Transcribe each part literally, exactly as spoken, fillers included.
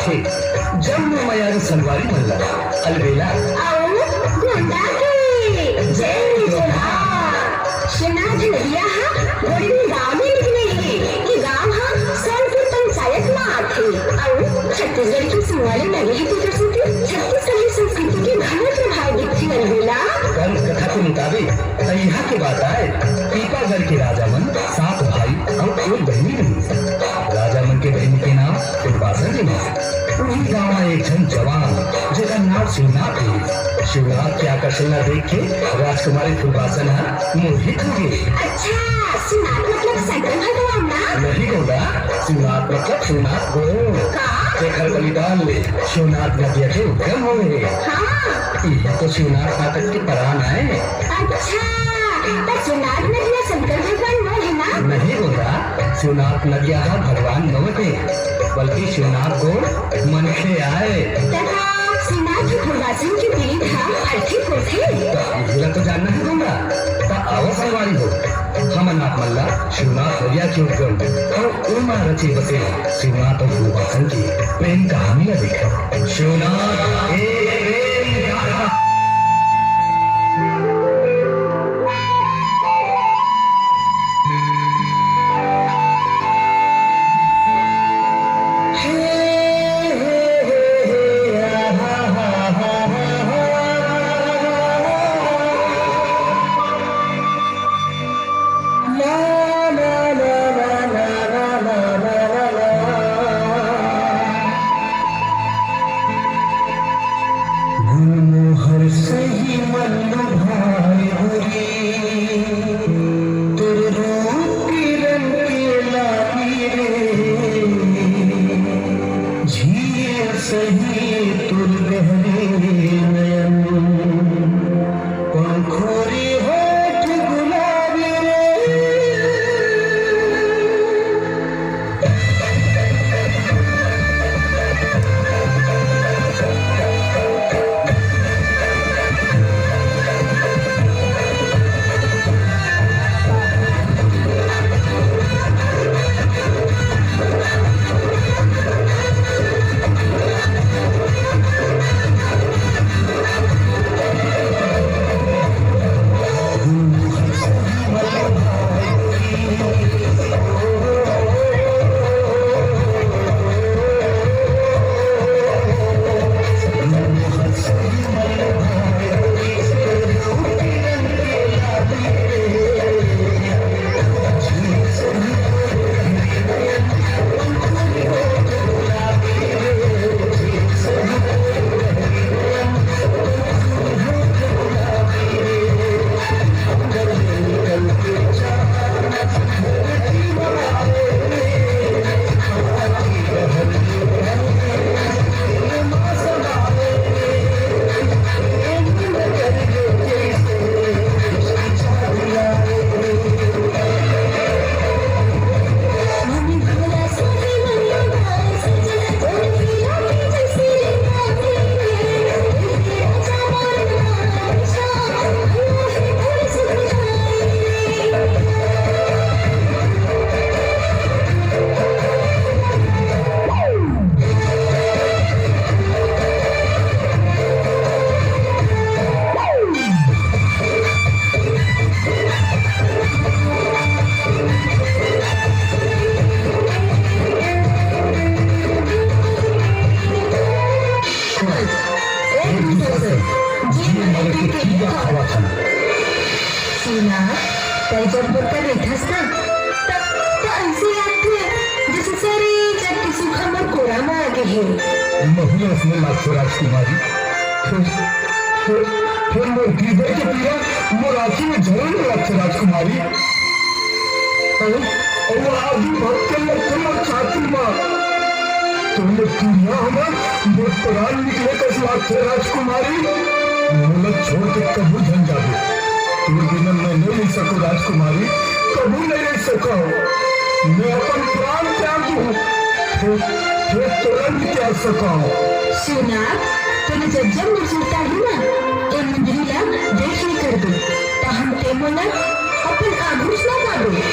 जब मैं मया संगवारी मन ला अलबेला अउ गोंदा के जय जोहार। शिवनाथ नदिया हा गोड़वी गांव में निकले हे। ये गांव हा सोनपुर पंचायत में आथे अउ छत्तीसगढ़ के सुनवाली नगरी के प्रसूति छत्तीसगढ़ी संस्कृति के घना प्रभाव दिखथे अलबेला। दंत कथा के मुताबिक त इहाँ के बात आय, पीपागढ़ के राजा मन सात भाई अउ एक बहिनी रहिस। राजा मन के बहिनी के नाम फुलबासन रिहिस। उही गाँव म एक झन जवान, जेकर नाम शिवनाथ रिहिस। शिवनाथ के आकर्षण ला देख के राजकुमारी फुलबासन ह मोहित हो गे। अच्छा, शिवनाथ मतलब शंकर भगवान ना? नहीं गोंदा, शिवनाथ मतलब शिवनाथ गो। का? जेकर बलिदान ले शिवनाथ नदिया के उद्गम होए हे। हाँ। इही तो शिवनाथ नाटक के परान आय। अच्छा, त शिवनाथ नदिया शंकर भगवान नो हे ना? नहीं गोंदा, शिवनाथ नदिया ह भगवान नो हे, बल्कि शिवनाथ गो मनखे आय। त का शिवनाथ के फुलबासन के पीड़ित ह आर्थिक होथे? त इही ला तो जानना हे गोंदा। त आवा संगवारी हो, हमन आप मन ला शिवनाथ नदिया के उद्गम अउ ओमा रचे बसे शिवनाथ अउ फुलबासन के प्रेम कहानी ला देखा। शिवनाथ एक प्रेम गाथा। गुलमोहर सही मल्लू भाई बुरी, तोर रूप के रंग के लागी रे। झील सही तोर गहरे नयन, पंखुरी होठ गुलाबी रे। एक दूसर से जी मरे के कीड़ा खावत हन। सीना, तै जब मोर कर रहिथस ना, त, त अइसे लागथे, जइसे सारे जग के सुख मोर कोरा म आ गे हे। महूँ अइसने लागथे राजकुमारी। फेर, फेर, फेर मोर हृदय के पीरा मोर आँखी में झरे ल लागथे राजकुमारी। अउ, अउ आगी भड़के लगथे मोर छाती म। तोर पीरा हमर मोर प्राण निकले कस लागथे राजकुमारी। मोला छोड़ के कभू झन जाबे। तोर बिना मैं नइ रहि सकंव राजकुमारी, कभू नइ रहि सकंव। मैं अपन प्राण त्याग दूँ, फेर, फेर तोला नइ त्याग सकंव। शिवनाथ, तोला जब जब मोर सुरता आही ना, ए मुंदरी ला देख ले करबे, तहन ते मोला अपन आगू च ना पाबे।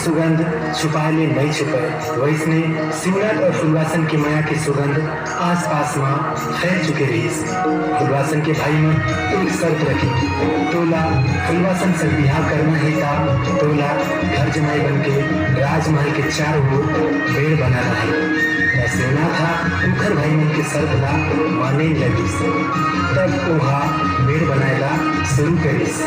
सुगंध छुपाए ले नइ छुपय, वइसने शिवनाथ अउ फुलवासन के मया के सुगंध आसपास म फैल चुके रहिस। फुलवासन के भाई मन एक शर्त रखिन, तोला फुलवासन संग बिहाव करना हे त तोला घर जमाई बन के राजमहल के चारों ओर मेड़ बनाना हे। त शिवनाथ ह उखर भाई मन के शर्त ला माने लगिस। तब ओहा मेड़ बनाए ला शुरू करिस।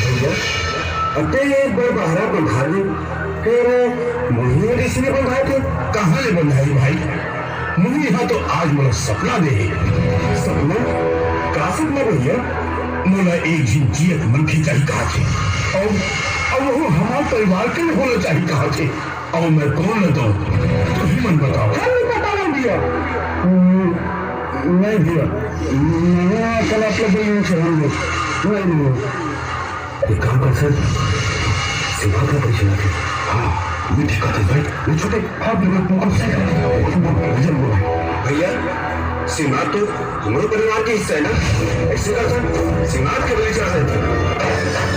भैया, अते एक बार बहरा बंधा दे, फिर मुही ऋषि ने बंधाए थे। कहाँ ले बंधाई भाई? मुही हा तो आज मोला सपना दे हे। सपना? का सपना भैया? मोला एक झिन जियत मनखे चाही कहा थे। और, और वो हमार परिवार के होना चाही कहा थे। अउ मैं कौन ल दंव? तुही मन बताओ। हम नहीं बताओ भैया। हम्म, नहीं भैया, मैं कल आप लोग बोलिए उनसे हम लोग। नहीं, नहीं। एक काम कर सर, सिंघार का परिचय ला दे। हाँ, मैं ठीक कहता हूँ भाई। मैं छोटे, हाँ, बिल्कुल, बिल्कुल सही कहा। भैया, भैया, सिंघार तो हमरो परिवार के हिस्सा है ना? ऐसे कर सर, सिंघार के बलि चढ़ा देते हैं।